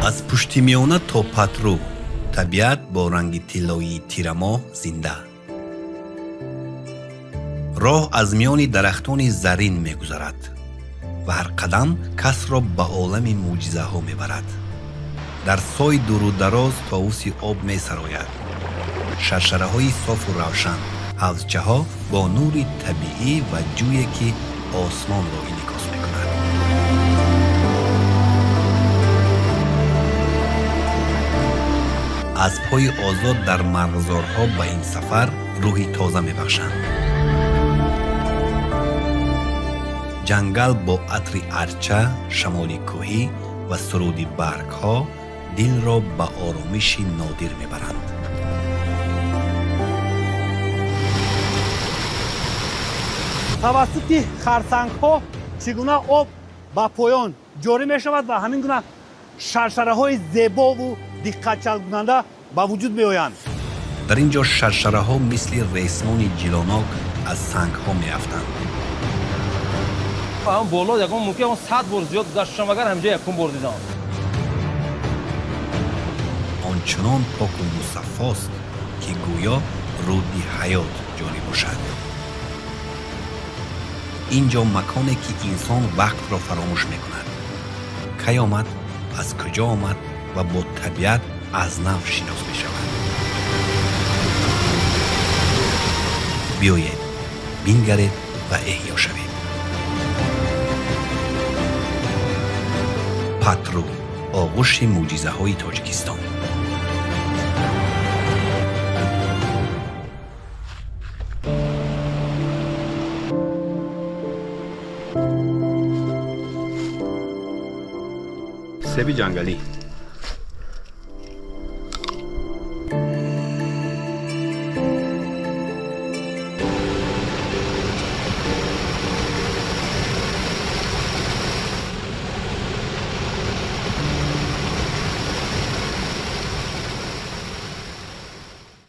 Аз Пуштимиёна то Патру табиат бо ранги тиллоии тирамоҳ зинда. Роҳ аз миёни дарахтони заррин мегузарад ва ҳар қадам касро ба олами мӯъҷизаҳо мебарад. Дар сой дуру дароз товуси об месарояд. Шаршараҳои софу равшан, ҳавзчаҳо бо нури табиӣ ва ҷӯе, ки осмонро инъикос мекунад. Аспҳои озод дар марғзорҳо ба ин сафар рӯҳи тоза мебахшанд. Ҷангал бо атри арча, шамоли кӯҳӣ ва суруди баргҳо дилро ба оромиши нодир мебаранд. Тавассути харсангҳо чӣ гуна об ба поён ҷорӣ мешавад ва ҳамин гуна шаршараҳои зебову диққатҷалбкунанда ба вуҷуд меоянд. Дар ин ҷо шаршараҳо мисли ресмони ҷилонок аз сангҳо меафтанд. Ҳам боло ягон мумкин ягон 100 бор зиёд гузаштам, агар ҳамҷо якум бор дидам. Ончунон поку мусаффост, ки гӯё руди ҳаёт ҷорӣ бошад. Ин ҷо маконе, ки инсон вақтро фаромӯш мекунад, кай омад, аз куҷо омад, ва бо табиат аз нав шинос мешавад. Биёед, бингаред ва эҳё шавед. Патру, оғӯши мӯъҷизаҳои Тоҷикистон. Себи ҷангалӣ.